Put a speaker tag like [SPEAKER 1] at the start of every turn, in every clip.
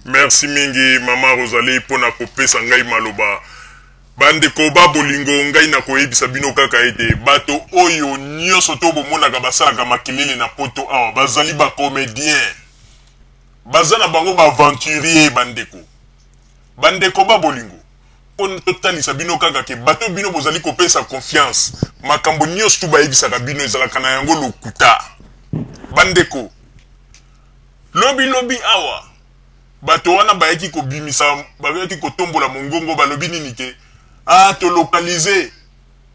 [SPEAKER 1] Merci mingi mama Rosalie pona kopesa ngai maloba. Bandeko ba bolingo, ngai nakoyebisa bino kaka ete bato oyo nyoso to bomonaka basalaka makelele na poto awa bazali ba comediens. Baza na bango ba aventuriers bandeko. Bandeko ba bolingo, mpo totalisa bino kaka ke bato bino bozali kopesa confiance, makambo nyoso tu bayebisaka bino ezalaka na yango lokuta. Bandeko, lobi lobi awa bato wana bayaki kobimisa, bayaki kotombola mongongo, balobi nini te? Ah, tolocalize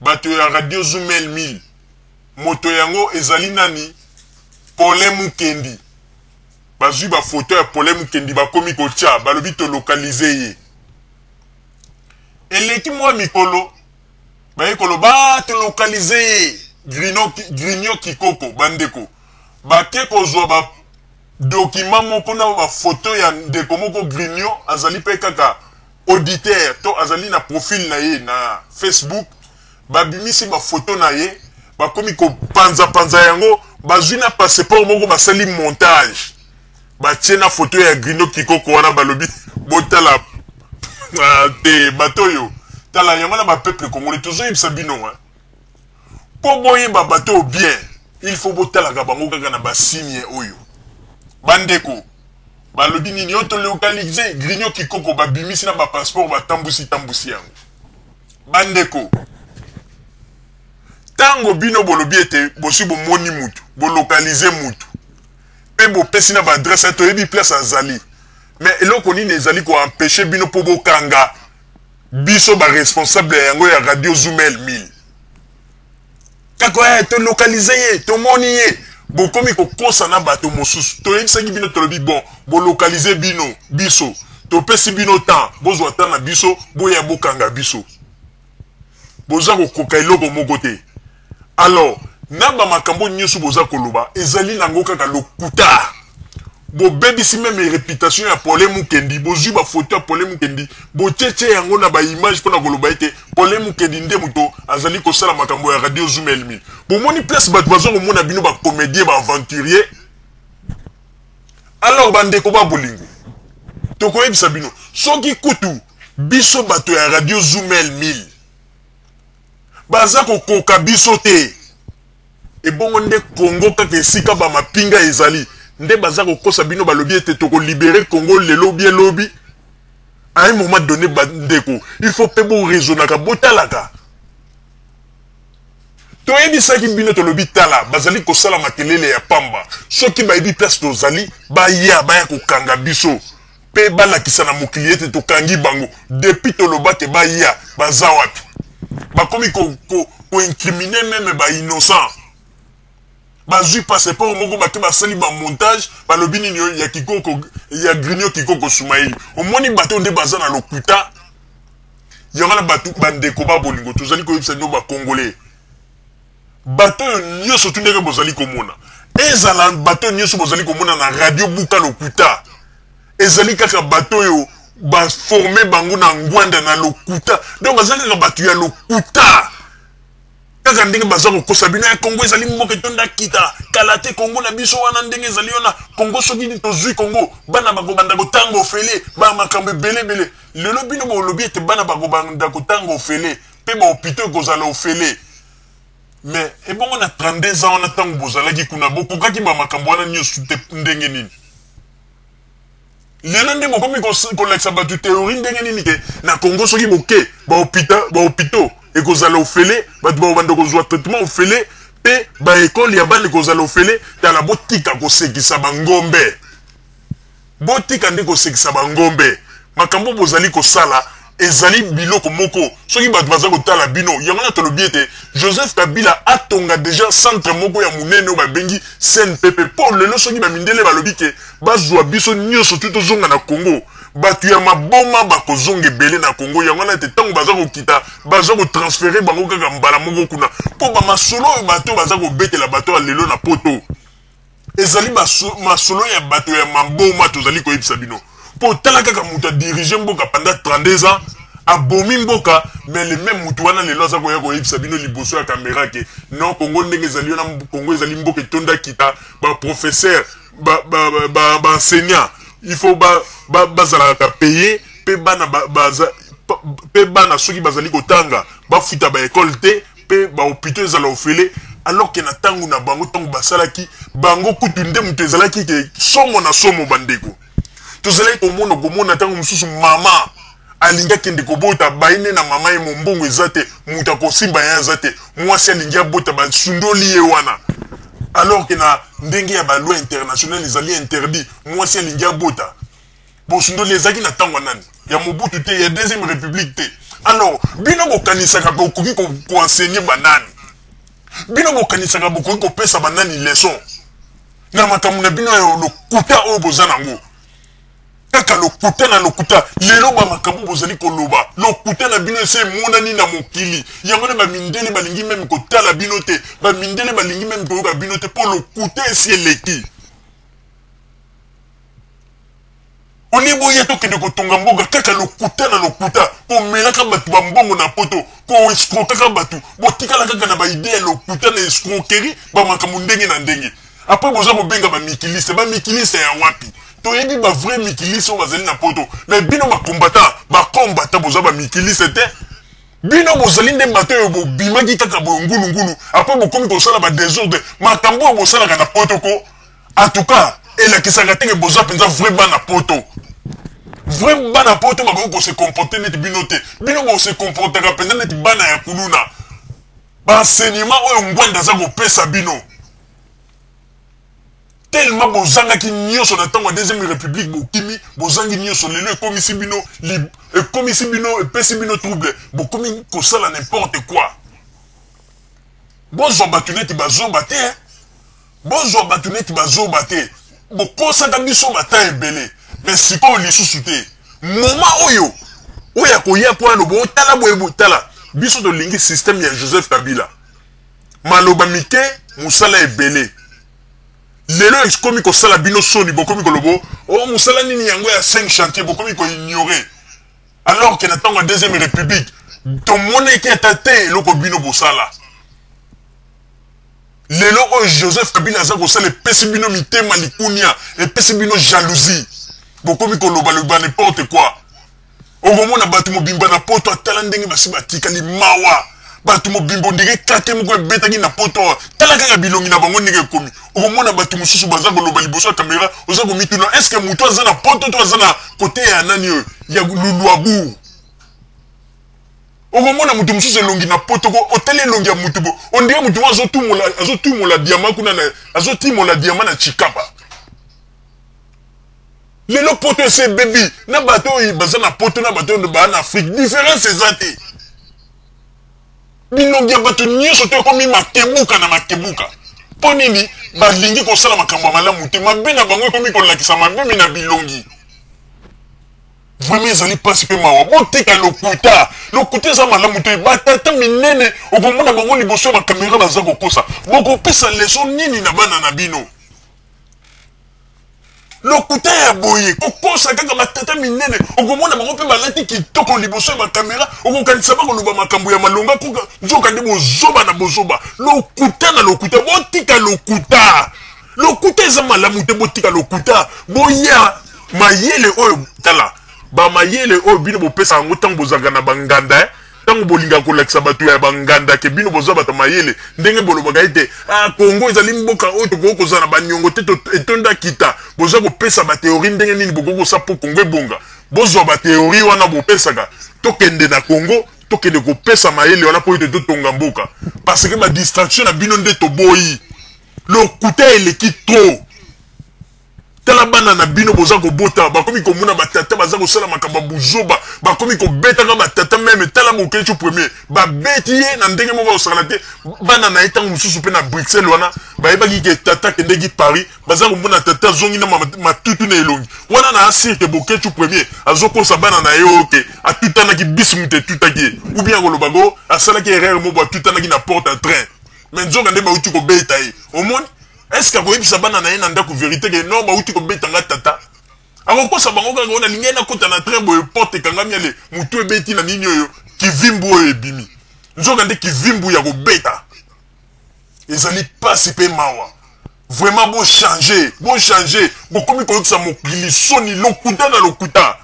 [SPEAKER 1] bato ya Radio Zoom El 1000. Moto yango ezali nani? Paulin Mukendi. Bazwi ba photo ya Paulin Mukendi bakomi kotia, balobi tolocalize ye. Eleki mwa mikolo baye koloba ah, tolocalize ye Grino, Grigno Kikoko. Bandeko bake kozwa ba document moko na ba photo ya ndeko moko Grigno, azali mpe kaka auditeur to azali na profil na ye na Facebook. Babimisi ba photo na ye, bakomi kopanza-panza yango, bazwi na passeport moko basali montage, batie na photo ya Grigno Kikoko wana, balobi botala te bato oyo. Tala yango na ba peuple congolais, tozoyebisa bino mpo boyeba bato oyo bien, il faut botalaka bango kaka na basigne oyo. Bandeko, balobi nini? Oyo tolocalize Grigno Kikoko, babimisi na bapasseport, batambusi tambusi yango. Bandeko, ntango bino bolobi ete bosi bomoni mutu, bolocalize mutu mpe bopesi na baadresse, toyebi place azali, mais eloko nini ezali koempêche bino mpo bokanga biso baresponsable ya yango ya Radio Zoom El 1000? Kaka tolocalize ye, tomoni ye, bokomi kokosa na bato mosusu. Toyebisaki bino, tolobi bon, bolocalize bino biso, topesi bino temps, bozwa temps na biso, boya bokanga biso. Boza kokoka eloko moko te. Alors na bamakambo nyonso boza koloba ezali nango kaka lokuta. Bobebisi meme réputation ya Paulin Mukendi. Bozwi bafoto ya Paulin Mukendi, botietie yango na baimage mpona koloba ete Paulin Mukendi nde moto azali kosala makambo ya Radio Zoom El 1000. Bomoni place bato baza komona bino bacomédien, baaventurier. Alors bandeko ba bolingo, tokoyebisa bino soki kutu biso bato ya Radio Zoom El 1000 baza kokoka biso te, ebongo nde Congo kaka esika ba mapinga ezali nde baza kokosa bino, balobi ete tokolibere Congo lelo bien lobi. À un moment donné, bandeko, il faut mpe boraisonnaka, botalaka. Toyebisaki bino, tolobi tala, bazali kosala makelele ya pamba. Soki bayebi place tozali, baya baya kokanga biso mpe balakisa na mokili ete tokangi bango. Depuis toloba ke baya, baza wapi? Bakomi koincrimine meme bainnocent. Bazwi passeport moko, bake basali bamontage, balobi nini ya Kikoko, ya Grigno Kikoko Sumaili. Omoni bato nde baza na lokuta yango na bato. Bandeko ba bolingo, tozali koyebisa bino bacongolais, bato oyo nyonso tu ndenge bozali komona, ezala bato nyonso bozali komona na radio buka lokuta, ezali kaka bato oyo baforme bango na ngwanda na lokuta. Donc baza kaka bato ya lokuta, kaka ndenge baza kokosa bino ya Kongo ezali mboka etonda kita kala te. Kongo na biso wana ndenge ezali wana, Kongo soki tozwi Kongo, bana bakobanda kotanga ofele, bamakambo ebele ebele. Lelo bino bolobi ete bana bakobanda kotanga ofele mpe bahôpitaux ekozala ofele, mais ebongo na 32 ans wana, ntango bozalaki kuna, bokokaki bamakambo wana nyonso te ndenge nini? Lelo nde bokomi kolakisa bato théorie ndenge nini ke na Congo soki boke, bahôpitaux ekozala ofele, bato bakobanda kozwa traitement ofele mpe baekole ya bana ekozala ofele? Tala, botika kosekisa bangombe, botika nde kosekisa bangombe. Makambo bozali kosala ezali biloko moko soki bato baza kotala bino yango na. Tolobi ete Joseph Kabila atonga deja centre moko ya monene oyo babengi CNPP, mpo lelo soki bamindele balobi ke bazwa biso nyonso tu tozonga na Congo, bato ya maboma bakozonga ebele na Congo. Yango wana ete ntango baza kokita, baza kotransfere bango kaka mbala moko kuna, mpo bamasolo oyo bato baza kobetela bato ya lelo na poto ezali masolo ya bato ya maboma. Tozali koyebisa bino mpo tala kaka moto adirige mboka pendant 32 ans, abomi mboka, mais le même motu wana lelo aza koya koyebisa bino liboso ya kamera ke non, Kongo ndenge ezali wana, Kongo ezali mboka etonda kita, baprofesseur, baenseignant. il faut bazalaka ba, ba paye mpe bana ba, baza, mpe bana soki bazali kotanga bafuta baekole te mpe bahopitaux ezala ofele, alors ke na ntango na bango, ntango basalaki bango kutu nde moto ezalaki ke somo na somo. Bandeko, tozalaki komona ntango mosusu mama alingi akende kobota, bayine na mama ye, mombongo eza te, moto akosimba ye aza te, mwasi alingi abota, basundoli ye wana, alors ke na ndenge ya baloi internationale ezali interdit. Mwasi alingi abota, bosundoli. Ezalaki na ntango ya nani? Ya Mobutu te, ya Deuxième République te. Alors bino bokanisaka bokoki koenseigner banani? Bino bokanisaka bokoki kopesa banani leçon na makambo na bino ya lokuta oyo boza nango, kaka lokuta na lokuta? Lelo bamakambo bozali koloba, lokuta na bino ese emonani na mokili. Yango nde bamindele balingi même kotala bino te, bamindele balingi même koyoka bino te, mpo lokuta esi eleki. Olie boya tokende kotonga mboka, kaka lokuta na lokuta, komelaka bato bambongo na poto, koescroquaka bato. Botikala kaka na baidées ya lokuta na escroquerie, bamakambo ndenge na ndenge. Après boza kobenga bamikiliste. Bamikiliste ya wapi? Toyebi bavrai mikiliste oyo bazali na poto, mais bino bakombata, bakombata, boza bamikiliste te. Bino bozali nde bato oyo bobimaki kaka boye ngulungulu, après bokomi kosala badésordre. Makambo oyo bosalaka na poto ko, en tout cas elakisaka teke boza mpenza vrai bana poto. Vrai bana poto bakoki kose comporter neti bino te. Bino bose comportaka mpenza neti bana ya kuluna. Baenseignement oyo Ngwanda aza kopesa bino, tellement bozangaki nyonso na ntango ya Deuxième République, bokimi, bozangi nyonso. Lelo ekomisi bino, ekomisi bino, epesi bino trouble, bokomi kosala n'importe quoi. Bozwa bato neti bazoba te, bozwa bato neti bazoba te. Bokosaka biso bata ebele, mais sikoyo lisusu te. Moma oyo oyo akoya mpo aloba: "Otala boye, botala biso, tolingi système ya Joseph Kabila." Maloba mike, mosala ebele. Lelo ekomi kosala bino soni, bokomi koloba: "O mosala nini yango ya 5 chantier?" Bokomi koignorer, alors ke na ntango ya Deuxième République tomonaki ata te eloko bino bosala. Lelo oyo Joseph Kabila aza kosala, epesi bino mitema likunia, epesi bino jalousie, bokomi koloba loba n'importe quoi. Okomona bato mobimba na poto, atala ndenge basi batikali mawa. Bato mobimba ndenge kake moko ebetaki na poto awa, tala kaka bilongi na bango ndenge ekomi. Okomona bato mosusu baza koloba liboso ya kamera, oza komituna: est-ce moto aza na poto to aza na kote ya nani oyo ya Luluabourg? Okomona moto mosusu elongi na poto ko, otali elongi ya motu bo, ondire motu mo azotumola diamant kuna, na azotimola diamant na Chikapa. Lelo poto ese ebebi na bato oyo baza na poto na bato oyo baa na Afrique, différence eza te. Bilongi ya bato nyonso to ekomi makebuka na makebuka. Mpo nini? Balingi kosala makambo ya malamu te. Mabe na bango ekomi kolakisa mabemi na bilongi. Vraiment ezali mpasi mpe mawa. Botika lokuta, lokuta eza malamu te. Batata minene, okomona bango liboso ya bakamera baza kokosa. Bokopesa leçon nini na bana na bino? Lokuta ya boye, kokosa kaka. Batata minene, okomona bango mpe balati kitoko liboso ya bakamera, okokanisa bakoloba makambo ya malonga, nzoka nde bozoba na bozoba, lokuta na lokuta. Botika lokuta, lokuta eza malamu te. Botika lokuta, boya mayele oyo. Tala bamayele oyo bino bopesa yango ntango bozalaka na banganda, eh? Ntango bolingaka kolakisa bato ya banganda ke bino boza bato mayele, ndenge bolobaka ete: "Ah, Kongo ezali mboka oyo tokoki kozala na baniongo te, etonda kita." Boza kopesa bathéorie ndenge nini bokoki kosala mpo Kongo ebonga. Bozwa bathéorie wana bopesaka, tokende na Kongo, tokende kopesa mayele wana mpo ete totonga mboka, parce que badistraction na bino nde toboyi. Lokuta eleki trop. Tala bana na bino boza kobota, bakomi komona batata baza kosala makambo ya buzoba, bakomi kobetaka batata même. Tala Boketshu Premier, babeti ye na ndenge moko akosakana te. Bana na ye ntango mosusu mpe na Bruxelles wana bayebaki ke tata akendeki Paris, baza komona tata azongi na matutu na elongi wana. Na asire ke Boketshu Premier azokosa bana na ye oyo ke atutanaki bisi, moto etutaki ye, ou bien akoloba go asalaki erreur moko, atutanaki na porte ya train, mais nzoka nde bauti kobeta ye. Omoni, est-ce akoyebisa bana na ye na ndako vérité ke non, bauti kobeta nga tata? Akokosa bango kaka: "Oyo nalingi nakota na train boye, porte ekangami, ale motu ebeti na nini oyo, kivimbu oyo ebimi." Nzoka nde kivimbu ya kobeta. Ezali pasi mpe mawa. Vraiment bo changer, bo changer. Bokomi koyokisa mokili soni lokuta na lokuta.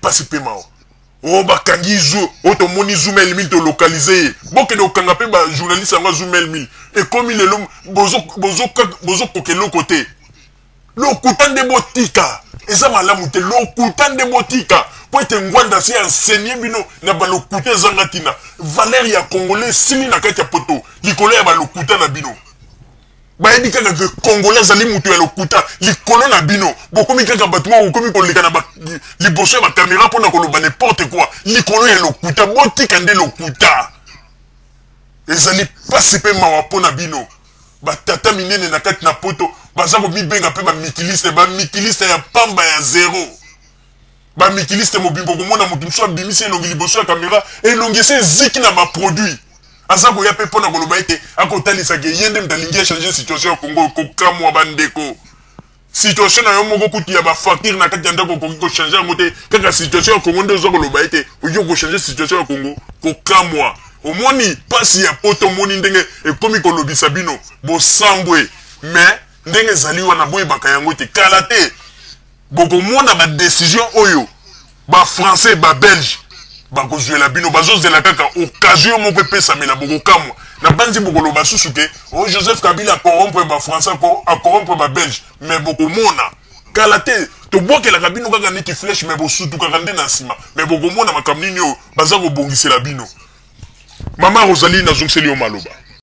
[SPEAKER 1] Pasi pe mawa. Oh bakangi zu, oh tomoni Zuma Elmil to localiser ye. Bokende kokanga pe ba journaliste yango ya Zuma Elmil. Ekomi lelo bozo bozo bozo koka eloko te. Lokuta nde botika. Eza malamu te. Lokuta nde botika. Po ete Ngwanda asi enseigner bino na ba lokuta ezanga tina. Valeur ya Congolais esili na kati ya poto likolo ya ba lokuta na bino. Bayebi kaka que Congolais azali moto ya lokuta likolo na bino. Bokomi kaka bato moko bokomi koleka na ba liboso ya ba camera pona koloba n'importe quoi likolo ya lokuta. Botika nde lokuta. Ezali pasi pe mawa pona bino. Ba tata minene na kati na poto baza komibenga pe ba mikiliste, ba mikiliste ya pamba ya zero. Ba mikiliste mobimba okomona moto mosusu abimisi elongi liboso ya camera, elongi esi eziki na ba produits. Aza koya pe pona koloba ete akotalisa ke ye nde moto alingi a changer situation ya Congo. Kokamwa ba ndeko. Situation na yo moko kutu ya ba facture na kati ya ndako okoki ko changer yango te, kaka situation ya Congo nde oza koloba ete okoki ko changer situation ya Congo? Kokamwa. Omoni pasi ya poto omoni ndenge ekomi kolobisa bino? Bosambwe mais ndenge ezali wana boyebaka yango te. Kala te bokomona ba decision oyo ba français ba belge bakozwela bino, bazozela kaka occasion moko epesamela, bokokamwa. Nabanzi bokoloba susu ke oh Joseph Kabila a corrompre ba français, a corrompre ba belge, mais bokomona kala te. Tobwakelaka bino kaka neti flèche, mais bosutukaka nde na nsima. Mais bokomona makambo nini oyo baza kobongisela bino. Mama Rosalie, nazongiseli yo maloba.